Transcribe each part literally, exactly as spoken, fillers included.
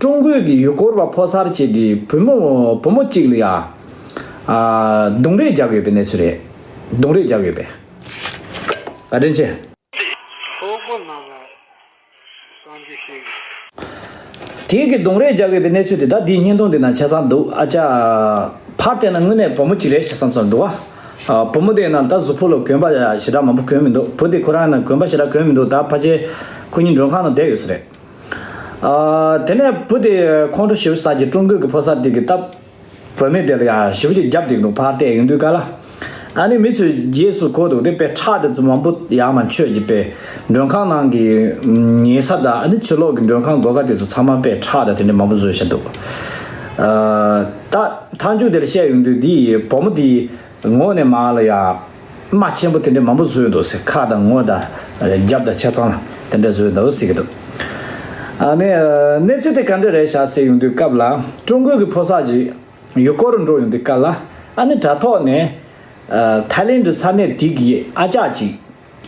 ཀྲུང་གོའི་གི་ཡུལ་སྐོར་བ་ཕོ་གསར་ཅིག་གི་བུ་མོ་བུ་མོ་གཅིག་ལ་ཡ། ཨ། རྡུང་རེས་རྒྱག་ཡོད་པའི་གནས་ཚུལ་རེད། རྡུང་རེས་རྒྱག་ཡོད་པས། བཀའ་དྲིན་ཆེ། ཁོག་པ་ནང་ལ་གསང་རྒྱུ་ཞིག་དེའི་གི་རྡུང་རེས་རྒྱག་ཡོད་པའི་གནས་ཚུལ་དེ་ད་འདིའི་བརྙན་ཐུང་འདི་ནང་ཆ་ཚང་འདུག་ཨ་ཅག་ཕར་བལྟས་ན་དངོས་གནས་བུ་མོ་གཅིག་རེད་ཤག་བསམ་བསམ་འདུག་ཨ། བུ་མོ་དེ་ཡིན་ན་ད་གཟུགས་པོ་ལ་གོན་པ་ཞེ་དྲག་མང་པོ་གོན་མི་འདུག་བུ་དེ་ཁོ་རང་ཡིན་ན་གོན་པ་ཞེ་དྲག་གོན་མི་འདུག་ད་ཕལ་ཆེར་ཁོ་གཉིས་མགྲོན་ཁང་ནང་བསྡད་ཡོད་ས་རེད། ཨ། དེ་ནས་བུ་དེ་ཁོང་ཁྲོ་ཞེ་པོ་ཟ་གི་ཀྲུང་གོའི་གི་ཕོ་གསར་དེ་གི་སྟབས། བུད་མེད་དེ་ལ་ཡང་ཞེ་པོ་ཅིག་རྒྱབ་བསྡད་འདུག་ཕར་བལྟས་ཡོང་དུས་ག་ལ། ཨ་ནི་མི་ཚོས་རྗེས་སུ་གོ་འདུག་དེ་དཔེ་ཁྲག་དེ་ཚོ་མང་པོ་ཡར་མར་འཕྱོས་ཀྱི་དཔེ། མགྲོན་ཁང་ནང་གི་ཉལ་ས་དང་ཨ་ནི་ཕྱི་ལོགས་ཀྱི་མགྲོན་ཁང་སྒོ་ཁ་དེ་ཚོ་ཚང་མ་དཔེ་ཁྲག་དང་དེ་འདྲ་མང་པོ་བཟོས་བཞག་འདུག་ཨ། ད་མཐའ་མཇུག་དེ་ལ་བཤད་ཡོང་དུས་འདི་བུ་མོ་དེའི་ངོ་ནས་མར་ལ་ཡ། རྨ་ཆེན་པོ་དེ་འདྲ་མང་པོ་བཟོས་འདུག་ཟེར། ཁ་དང་ངོ་དང་རྒྱབ་དང་ཆ་ཚང་ལ་དེ་འདྲ་བཟོས་འདུག་ཟེར་གྱི་འདུག་ཨ་ནི་གནས་ཚུལ་དེ་ག་འདྲ་རེད་ཤག་ཟེར་ཡོང་དུས་སྐབས་ལ་ཀྲུང་གོའི་གི་ཕོ་གསར་ཅིག་ཡུལ་སྐོར་འགྲོ་ཡོང་དུས་སྐབས་ལ་ཨ་ནི་དྲ་ཐོག་ནས་ཐའི་ལེན་ཌི་ས་གནས་དེ་གི་ཨ་ཅག་ཅིག་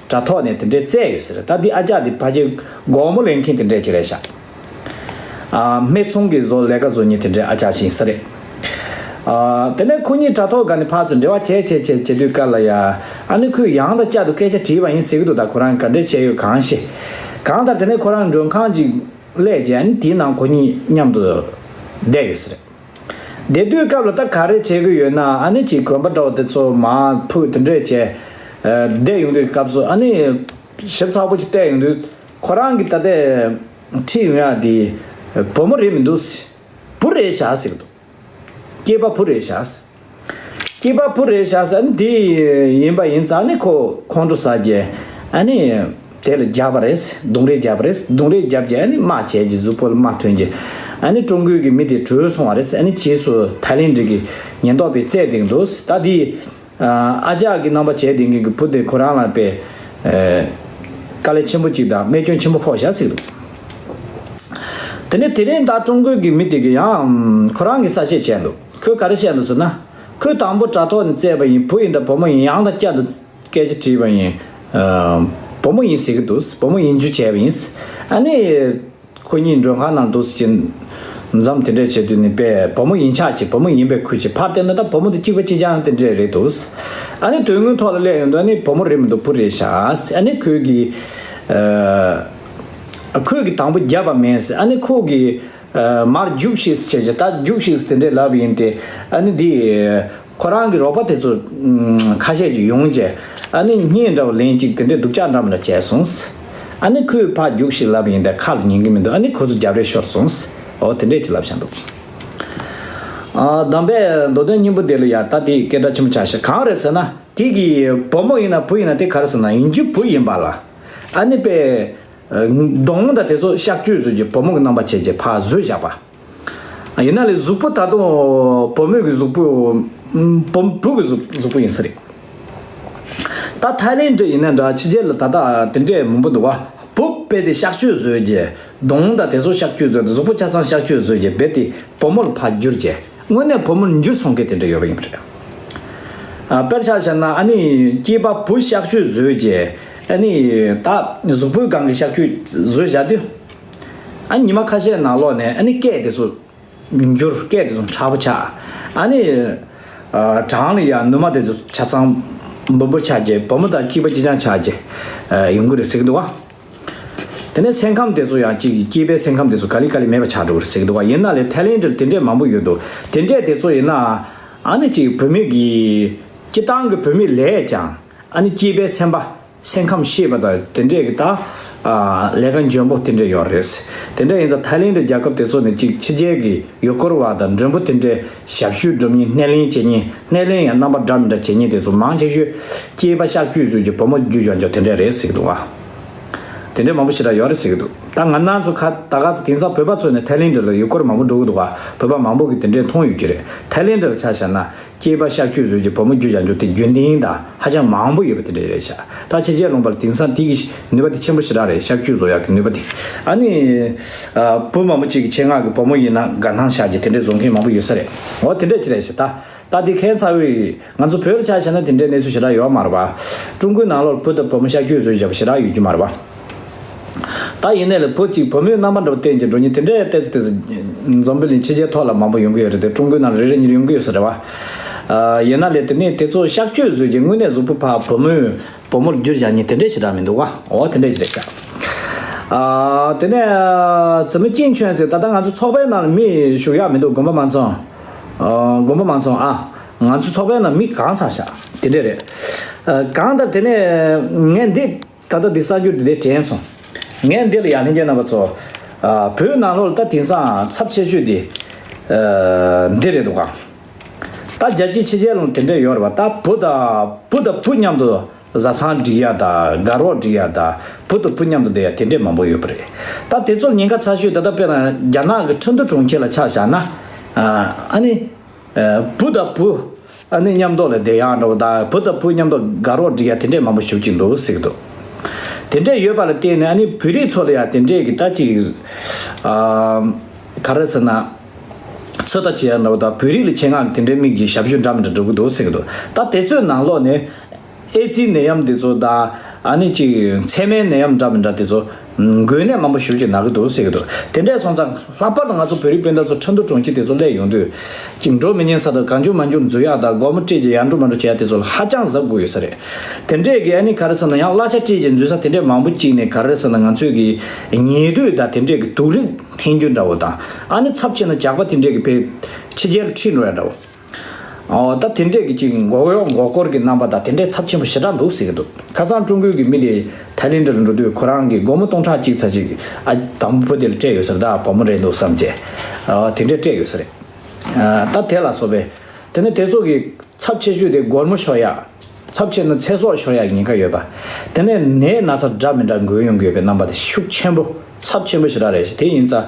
དྲ་ཐོག་ནས་དེ་འདྲའི་བཙལ་ཡོད་ཟེར། ད་འདི་ཨ་ཅག་འདི་ཕལ་ཆེར་སྒོར་མོ་ལེན་མཁན་དེ་འདྲས་ཅིག་རེད་ཤག་ཨ། སྨད་འཚོང་གི་བཟོ་ལས་ཀ་བཟོ་མཁན་དེ་འདྲའི་ཨ་ཅག་ཅིག་ཡིན་ས་རེད། ཨ། དེ་ནས་ཁོ་གཉིས་དྲ་ཐོག་སྒང་ནས་ཕར་ཚུར་འབྲེལ་བ་བྱས་བྱས་བྱས་བྱེད་དུས་སྐབས་ལ་ཡ། ཨ་ནི་ཁོས་ཡང་དང་བསྐྱར་དུ་སྐད་ཆ་དྲིས་པ་ཡིན་ཟེར་གྱི་འདུག་ད་ཁོ་རང་ག་འདྲས་བྱས་ཡོད་གང་ཤེས། གང་ལྟར་དེ་ནས་ཁོ་རང་མགྲོན་ཁང་ཅིག་སླེབས་རྗེས་ཨ་ནི་དེའི་ནང་ཁོ་གཉིས་མཉམ་དུ་བསྡད་ཡོད་ས་རེད། བསྡད་དུས་སྐབས་ལ་ད་ག་རེ་བྱེད་ཀྱི་ཡོད་ན་ཨ་ནི་ཅིག་གོན་པ་འདྲ་བོ་དེ་ཚོ་མར་ཕུད་དེ་འདྲས་བྱས། ཨ། བསྡད་ཡོང་དུས་སྐབས་སུ་ཨ་ནི་ཞིབ་ཚགས་པོ་ཅིག་བལྟས་ཡོང་དུས་ཁོ་རང་གི་ད་ལྟའི་ཁྲིད་ཡོང་ཡ་དེ་བུ་མོ་རེད་མི་འདུག་བུ་རེད་ཤག་ཟེར་གྱི་འདུག་སྐྱེས་པ་བུ་རེད་ཤག་སྐྱེས་པ་བུ་རེད་ཤག་ཟེར། ཨ་ནི་དེ་ཡིན་པ་ཡིན་ཙང་ཨ་ནི་ཁོ་ཁོང་ཁྲོ་ཟ་རྗེས་ཨ་ནི་དེ་ལ་རྒྱབ་པ་རེད། རྡུང་རེས་རྒྱབ་པ་རེད། རྡུང་རེས་རྒྱབ་རྗེས་ཨ་ནི་རྨ་བྱས་རྗེས་གཟུགས་པོ་ལ་རྨ་ཐོན་རྗེས་ཨ་ནི་ཀྲུང་གོའི་གི་མི་དེ་བྲོས་སོང་བ་རེད། ཨ་ནི་རྗེས་སུ་ཐའི་ལེན་ཌི་གི་ཉེན་རྟོག་པས་བཙལ་བསྡད་འདུག་ད་དེ་ཨ་ཅག་གི་རྣམ་པ་བྱས་བསྡད་མཁན་གྱི་བུ་དེ་ཁོ་རང་ལ་དཔེ་དཀའ་ལས་ཆེན་པོ་གཅིག་དང་རྨས་སྐྱོན་ཆེན་པོ་ཕོག་བཞག་ཟེར་འདུག་དེ་ནས་དེ་རིང་ད་ཀྲུང་གོའི་གི་མི་དེ་གི་ཡང་ཁོ་རང་གི་གསལ་བཤད་བྱས་འདུག་ཁོས་ག་རེ་བཤད་འདུག་ཟེར་ན། ཁོས་དང་པོ་དྲ་ཐོག་ནས་བཙལ་བ་ཡིན། བུ་ཡིན་ད་བུ་མོ་ཡིན། ཡང་དང་བསྐྱར་དུ་སྐད་ཆ་དྲིས་པ་ཡིན། ཨ། བུ་མོ་ཡིན་ཟེར་གི་འདུག་བུ་མོ་ཡིན་རྒྱུ་བྱས་པ་ཡིན། ཨ་ནི་ཁོ་གཉིས་མགྲོན་ཁང་ནང་འདུག་ཟེར་གྱིན་འཛོམས་དེ་འདྲས་བྱེད་དུས་ནི་དཔེ་བུ་མོ་ཡིན་ཆགས་ཀྱི་བུ་མོ་ཡིན་པའི་ཁུལ་གྱི་ཕར་བལྟས་ན་ད་བུ་མོ་དེ་གཅིག་པ་གཅིག་རྐྱང་དེ་འདྲས་རེད་འདུག་ཨ་ནི་དོན་དངོས་ཐོག་ལ་སླེབས་ཡོང་དུས་ཨ་ནི་བུ་མོ་རེད་མི་འདུག་བུ་རེད་ཤག་ཨ་ནི་ཁོས་གི་ཨ། ཁོས་གི་དང་པོ་རྒྱབ་པ་མེད་ཟེར། ཨ་ནི་ཁོ་གི་ཨ། མར་རྒྱུགས་ཤིག་ཟེར་བྱས་ཀྱི་ད་རྒྱུགས་ཤིག་ཟེར་དེ་འདྲས་ལབ་ཡིན་ཏེ། ཨ་ནི་འདི་ཁོ་རང་གི་རོགས་པ་དེ་ཚོ་ཁ་ཤས་ཀྱིས་ཡོང་བྱས་ཨ་ནི་བརྙན་འདྲ་བོ་ལེན་ཅིག་དེ་འདྲས་སྡུག་ཅག་འདྲ་མི་འདྲ་བྱས་སོང་། ཨ་ནི་ཁོས་ཕར་རྒྱུགས་ཤིག་ལབ་ཡིན་ཏེ་ཁ་ལ་ཉན་གི་མི་འདུག་ཨ་ནི་ཁོ་ཚོ་རྒྱབ་རེས་ཤོར་སོང་། འོ་དེ་འདྲས་ཅིག་ལབ་བཞག་འདུག་ཨ། དམ་པའི་མདོ་དོན་སྙིང་པོ་དེ་ལ་ཡ་ད་དེ་སྐད་གྲགས་ཆེན་པོ་ཆགས་ཤག་གང་རེད་ཟེར་ན་དེ་གི་བུ་མོ་ཡིན་ན་བུ་ཡིན་ན་དེ་ག་རེ་ཟེར་ན་ཡིན་རྒྱུ་བུ་ཡིན་པ་ལ་ཨ་ནི་དཔེ། གདོང་དང་དེ་ཚོ་གཤག་བཅོས་བཟོས་ཀྱི་བུ་མོ་གི་རྣམ་པ་བྱས་ཀྱི་ཕར་བཟོས་བཞག་པ། ཡིན་ན་ལས་གཟུགས་པོ་ད་དུང་བུ་མོ་གི་གཟུགས་པོ། བུ་བུ་གི་གཟུགས་གཟུགས་པོ་ཡིན་ས་རེད། ད་ཐའི་ལེན་ཌི་ཡིན་ན་འདྲ་ཕྱི་རྒྱལ་ལ་ད་ལྟ་དེ་འདྲས་མང་པོ་འདུག་བ། བུ་དཔེ་དེ་གཤག་བཅོས་བཟོས་ཀྱི་གདོང་དང་དེ་ཚོ་གཤག་བཅོས་བཟོས་ཏེ་གཟུགས་པོ་ཆ་ཚང་གཤག་བཅོས་བཟོས་ཀྱི་རྦད་དེ་བུ་མོ་ལ་ཕར་བསྒྱུར་ཀྱི། དངོས་གནས་བུ་མོར་འགྱུར་སོང་མཁན་དེ་འདྲ་ཡོད་པ་ཡིན་པ་རེད། ཨ། དཔེར་ཆ་བཞག་ན་ཨ་ནི་སྐྱེས་པ་བུ་གཤག་བཅོས་བཟོས་རྗེས་ཨ་ནི་ད་གཟུགས་པོའི་སྒང་གི་གཤག་བཅོས་བཟོས་བཞག་དུས། ཨ་ཉི་མ་ཁ་ཤས་ནང་ལོགས་ནས་ཨ་ནི་སྐད་དེ་ཚོ་འགྱུར། སྐད་དེ་ཚོ་ཕྲ་པོ་ཆགས། ཨ་ནི་ཨ། བྲང་ལ་ཡང་ནུ་མ་དེ་ཚོ་ཆ་ཚང་འབུར་འབུར་ཆགས་རྗེས་བུ་མོ་དང་སྐྱེས་པ་གཅིག་རྐྱང་ཆགས་རྗེས་ཨ། ཡོང་གི་རེད་ཟེར་གི་འདུག་བ། དེ་ནས་སེམས་ཁམས་དེ་ཚོ་ཡང་གཅིག་གི་སྐྱེས་པའི་སེམས་ཁམས་དེ་ཚོ་ག་ལེ་ག་ལེ་མེད་པ་ཆགས་འགྲོ་གི་རེད་ཟེར་གི་འདུག་བ། ཡིན་ན་ལས་ཐའི་ལེན་ཌི་ལ་དེ་འདྲས་མང་པོ་ཡོད་འདུག་དེ་འདྲས་དེ་ཚོ་ཡིན་ན་ཨ་ནི་གཅིག་བུད་མེད་ཀྱི་སྤྱི་བཏང་གི་བུད་མེད་ལས་ཀྱང་ཨ་ནི་སྐྱེས་པའི་སེམས་པ་སེམས་ཁམས་ཤེས་པ་དང་དེ་འདྲས་ཀྱི་ད་ཨ་ལས་ཀ་འཇོན་པོ་དེ་འདྲས་ཡོད་རེད། དེ་འདྲས་ཡིན་ཙང་ཐའི་ལེན་ཌི་རྒྱལ་ཁབ་དེ་ཚོ་ནས་གཅིག་ཕྱི་རྒྱལ་གྱི་ཡུལ་སྐོར་བ་དང་མགྲོན་པོ་དེ་འདྲས་ཞབས་ཞུ་སྒྲུབ་མཁན། སྣེ་ལེན་བྱེད་མཁན། སྣེ་ལེན་ཡང་རྣམ་པ་འདྲ་མི་འདྲ་བྱེད་མཁན་དེ་ཚོ་མང་ཆེ་ཤོས་སྐྱེས་པ་གཤག་བཅོས་བཟོས་ཀྱི་བུ་མོ་རྒྱུ་འབྱོར་འཇོག་དེ་འདྲས་རེད་ཟེར་གི་འདུག་བ། དེ་འདྲས་མང་པོ་ཞེ་དྲག་ཡོད་རེད་ཟེར་གི་འདུག་ད་ང་རང་ཚོ་ཁ་ད་ག་ཚོད་དེང་སང་བོད་པ་ཚོ་ནས་ཐའི་ལེན་ཌི་ལ་ཡུལ་སྐོར་མང་པོ་འགྲོ་གི་འདུག་བ། བོད་པ་མང་པོ་གིས་དེ་འདྲས་མཐོང་ཡོད་ཀྱི་རེད། ཐའི་ལེན་ཌི་ལ་ཆ་བཞག་ན་སྐྱེས་པ་གཤག་བཅོས་བཟོས་ཀྱི་བུ་མོ་རྒྱུ་འབྱོར་འཇོག་དེ་རྒྱུན་ལྡན་དང་ཧ་ཅང་མང་པོ་ཡོད་པ་དེ་འདྲས་རེད་ཤག་ད་ཕྱི་རྒྱལ་ལུང་པ་ལ་དེང་སང་དེ་གི་ནུས་པ་དེ་ཆེན་པོ་ཞེ་དྲག་རེད། གཤག་བཅོས་བཟོ་ཡག་གི་ནུས་པ་དེ། ཨ་ནི་ཨ། བུ་མང་པོ་གཅིག་གི་ཆེད་མངགས་ཀྱི་བུ་མོ་ཡིན་ན་དགའ་སྣང་ཤར་གྱི་དེ་འདྲས་བཟོ་མཁན་མང་པོ་ཡོད་ས་རེད། འོ་དེ་འདྲས་ཅིག་རེད་ཤག་ད་ད་དེ་ཁྱད་མཚར་བའི་ང་ཚོ་བོད་ལ་ཆ་བཞག་ན་དེ་འདྲའི་གནས་ཚུལ་ཞེ་དྲག་ཡོད་མ་རེད་པ། ཀྲུང་གོའི་ནང་ལོགས་བུ་དང་བུ་མོ་གཤག་བཅོས་བཟོས་བཞག་པ་ཞེ་དྲག་ཡོད་རྒྱུ་མ་རེད་པ། ད་ ད་ཡིན་ནའི་ལ་བུ་གཅིག་བུ་མོའི་རྣམ་པ་འདྲ་བ་བསྟན་གྱི་འགྲོ་མཁན་དེ་འདྲའི་ཏོག་ཙམ་ཏོག་ཙམ་འཛམ་བུ་གླིང་ཕྱི་རྒྱལ་ཐོག་ལ་མང་པོ་ཡོང་གི་ཡོད་རེད་དེ། ཀྲུང་གོའི་ནང་ལ་རེ་རེ་གཉིས་རེ་ཡོང་གི་ཡོད་ས་རེད་བ། ཡིན་ན་ལས་དེ་ནས་དེ་ཚོ་གཤག་བཅོས་བཟོས་ཀྱི་དངོས་གནས་གཟུགས་པོ་ཕར་བུ་མོའི་བུ་མོར་བསྒྱུར་བཞག་མཁན་དེ་འདྲས་ཞེ་དྲག་མི་འདུག་བ། འོ་དེ་འདྲས་ཞིག་རེད་ཤག་དེ་ནས་ཙི་མི་ཅིན་ཆོན་ཟེར། ད་ལྟ་ང་ཚོ་ཚོགས་པའི་ནང་ལ་མི་བཞུགས་ཡག་མི་འདུག་དགོན་པ་མང་ཚོགས། དགོན་པ་མང་ཚོགས་ཨ། ང་ཚོ་ཚོགས་པའི་ནང་མི་གང་ཚང་ཤག་དེ་འདྲས་རེད། གང་ལྟར་དེ་ནས་ངས་འདི། ད་ལྟ་འདི་གསར་འགྱུར་འདི་འདྲས་དྲན་སོང་། ངས་འདི་ལ་ཡ་ལྷན་རྒྱས་རྣམ་པ་ཚོ། བོད་ནང་ལོགས་ལ་ད་དེང་སང་ཚབས་ཆེ་ཤོས་འདི། འདི་རེད་འདུག་ག་ད་རྒྱལ་སྤྱིའི་ཕྱི་རྒྱལ་ལ་དེ་འདྲས་ཡོད་རེད་པ། ད་བུ་དང་བུ་དང་བུ་མཉམ་དུ་བཟའ་ཚང་སྒྲིག་ཡ་དང་དགའ་རོགས་སྒྲིག་ཡ་དང་བུ་དང་བུ་མཉམ་དུ་བསྡད་ཡ་དེ་འདྲས་མང་པོ་ཡོད་པ་རེད། ད་དེ་ཚོ་ཉེན་ཁ་ཚ་ཤོས་ད་ལྟ་དཔེར་ན་རྒྱ་ནག་གི་ཁྲིན་ཏུའུ་གྲོང་ཁྱེར་ལ་ཆ་བཞག་ན། ཨ་ནི། བུ་དང་བུ། ཨ་ནི་མཉམ་དུ་ལ་བསྡད་ཡག་འདྲ་བོ་དང་བུ་དང་བུ་མཉམ་དུ་དགའ་རོགས་སྒྲིག་ཡག་དེ་འདྲས་མང་པོ་ཞེ་པོ་ཅིག་འདུག་ཟེར་གྱི་འདུག་དེ་འདྲས་ཡོད་པ་ལ་བརྟེན་ནས་ཨ་ནི་བོད་རིགས་ཚོ་ལ་ཡང་དེ་འདྲས་ཀྱི་ད་ཅིག་ཨ། ག་རེ་ཟེར་ན། ཚོད་ལྟ་བྱེད་ཡག་འདྲ་བོ་དང་བོད་རིགས་ལ་ཆེད་མངགས་ཀྱི་དེ་འདྲས་མིག་ཅིག་ཞབས་ཞུ་འདྲ་མི་འདྲ་འགྲོ་གི་འདུག་ཟེར་གྱི་འདུག་ད་དེ་ཚོའི་ནང་ལོགས་ནས། ཨེ་ཙི་ནད་ཡམས་འདི་ཚོ་དང་ཨ་ནི་ཅིག་མཚེ་མའི་ནད་ཡམས་འདྲ་མི་འདྲ་དེ་ཚོ་འགོས་ནད་མང་པོ་ཞེ་པོ་ཅིག་ན་གི་འདུག་ཟེར་གི་འདུག་དེ་འདྲས་སོང་ཙང་ལྷག་པར་དུ་ང་ཚོ་བོད་རིགས་སྤུན་ཟླ་ཚོ་ཁྲིན་ཏུའུ་གྲོང་ཁྱེར་དེ་ཚོ་སླེབས་ཡོང་དུས་ཅིག་འགྲོ་མི་ཉན་ས་དང་གང་བྱུང་མང་བྱུང་འཛུལ་ཡག་དང་སྒོར་མོ་སྤྲད་ཀྱི་ཡར་འགྲོ་མར་འགྲོ་བྱེད་ཡག་དེ་ཚོ་ལ་ཧ་ཅང་གཟབ་དགོས་ཡོད་ས་རེད། དེ་འདྲས་ཀྱི་ཨ་ནི་ག་རེ་ཟེར་ན་ཡང་གླ་ཆ་སྤྲད་ཀྱི་འཛུལ་ས་དེ་འདྲས་མང་པོ་ཅིག་ནས་ག་རེ་ཟེར་ན་ང་ཚོས་ཀྱི་ཉེ་དུས་དང་དེ་འདྲས་ཀྱི་དུག་རིགས་འཐེན་རྒྱུ་འདྲ་བོ་དང་ཨ་ནི་ཚབས་ཆེ་ན་ཇག་པ་དེ་འདྲས་ཀྱི་ཕེ་ཕྱི་རྒྱལ་ཁྲིད་འགྲོ་ཡག་འདྲ་བོ། ཨོ་ད་དེ་འདྲས་ཀྱི་ཅིག་མགོ་གཡོག་མགོ་སྐོར་གྱི་རྣམ་པ་དང་དེ་འདྲས་ཚབས་ཆེན་པོ་ཞེ་དྲག་འདུག་ཟེར་གྱི་འདུག་ཁ་སང་ཀྲུང་གོའི་གི་མི་དེ་ཐའི་ལེན་ཌི་ལ་འགྲོ་དུས་ཁོ་རང་གི་སྒོར་མོ་སྟོང་ཕྲག་གཅིག་ཙམ་ཅིག་ཨ་དང་པོ་བུ་དེ་ལ་སྤྲད་ཡོད་ཟེར། ད་བུ་མོ་རེད་འདུག་བསམ་བྱས། ཨོ་དེ་འདྲས་སྤྲད་ཡོད་ཟེར། ཨ་ད་དེ་ལ་སོགས་པའི་དེ་ནས་དེ་ཚོ་གི་ཚབས་ཆེ་ཤོས་དེ་སྒོར་མོ་ཤོར་ཡག་ཚབས་ཆེ་ན་ཚེ་སྲོག་ཤོར་ཡག་ཉེན་ཁ་ཡོད་པ། དེ་ནས་ནད་ན་ཚ་འདྲ་མི་འདྲ་འགོས་ཡོང་གི་ཡོད་པའི་རྣམ་པ་དེ་ཤུགས་ཆེན་པོ་ཚབས་ཆེན་པོ་ཞེ་དྲག་རེད་ཤག་དེ་ཡིན་ཙང་།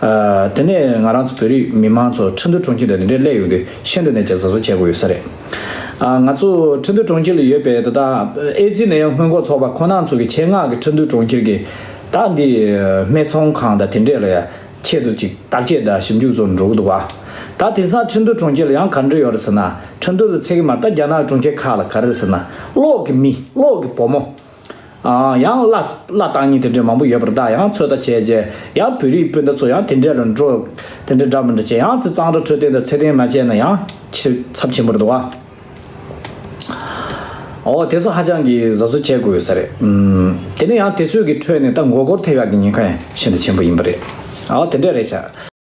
ཨ་དེ་ནས་ང་རང་ཚོ་བོད་རིགས་མི་མང་ཚོ་ཁྲིན་ཏུའུ་གྲོང་ཁྱེར་དུ་དེ་འདྲས་སླེབས་ཡོང་དུས་ཤིན་ཏུ་ནས་ཀྱང་གཟབ་གཟབ་བྱེད་དགོས་ཡོད་ས་རེད། ཨ་ང་ཚོ་ཁྲིན་ཏུའུ་གྲོང་ཁྱེར་ལ་ཡོད་པའི་ད་ལྟ་ཨེ་ཙི་ནད་ཡམས་སྔོན་འགོག་ཚོགས་པ་ཁོ་རང་ཚོ་གི་ཆེད་མངགས་ཀྱི་ཁྲིན་ཏུའུ་གྲོང་ཁྱེར་གྱི་ད་འདི་སྨད་འཚོང་ཁང་དང་དེ་འདྲས་ལ་ཡ། ཆེད་དུ་ཅིག་བརྟག་དཔྱད་དང་ཞིབ་འཇུག་ཚོ་འགྲོ་གི་འདུག་བ། ད་དེང་སང་ཁྲིན་ཏུའུ་གྲོང་ཁྱེར་ལ་ཡང་ག་འདྲ་ཡོད་རེད་ཟེར་ན། ཁྲིན་ཏུའུ་ལ་ཚད་ཀྱི་མ་རེད། ད་རྒྱ་ནག་གྲོང་ཁྱེར་ཁག་ལ་ག་རེ་རེད་ཟེར་ན། གློག་གི་མི་གློག་གི་བུ་མོ། ཨ་ཡང་གླ་གླ་བཏང་མཁན་དེ་འདྲའི་མང་པོ་ཡོད་པ་རེད། ད་ཡང་ཚོད་ལྟ་བྱས་རྗེས་ཡང་བོད་རིགས་སྤུན་ཟླ་ཚོ་ཡང་དེ་འདྲ་ལ་འགྲོ། དེ་འདྲ་འདྲ་མི་འདྲ་བྱས་ཡང་དེ་གཙང་སྦྲ་འཕྲོད་བསྟེན་དང་ཚད་ལྡན་མ་བྱས་ན་ཡང་ཆེ་ཚབས་ཆེན་པོ་རེད་འདུག་བ། ཨོ་དེ་ཚོ་ཧ་ཅང་གི་གཟབ་གཟབ་བྱེད་དགོས་ཡོད་ས་རེད། ཨུམ། དེ་ནས་ཡང་དེ་ཚོའི་གི་ཁྲོད་ནས་ད་མགོ་སྐོར་ཐེབས་ཡག་གི་ཉེན་ཁ་ཡང་ཤིན་ཏུ་ཆེན་པོ་ཡིན་པ་རེད། ཨོ་དེ་འདྲ་རེད་ཤག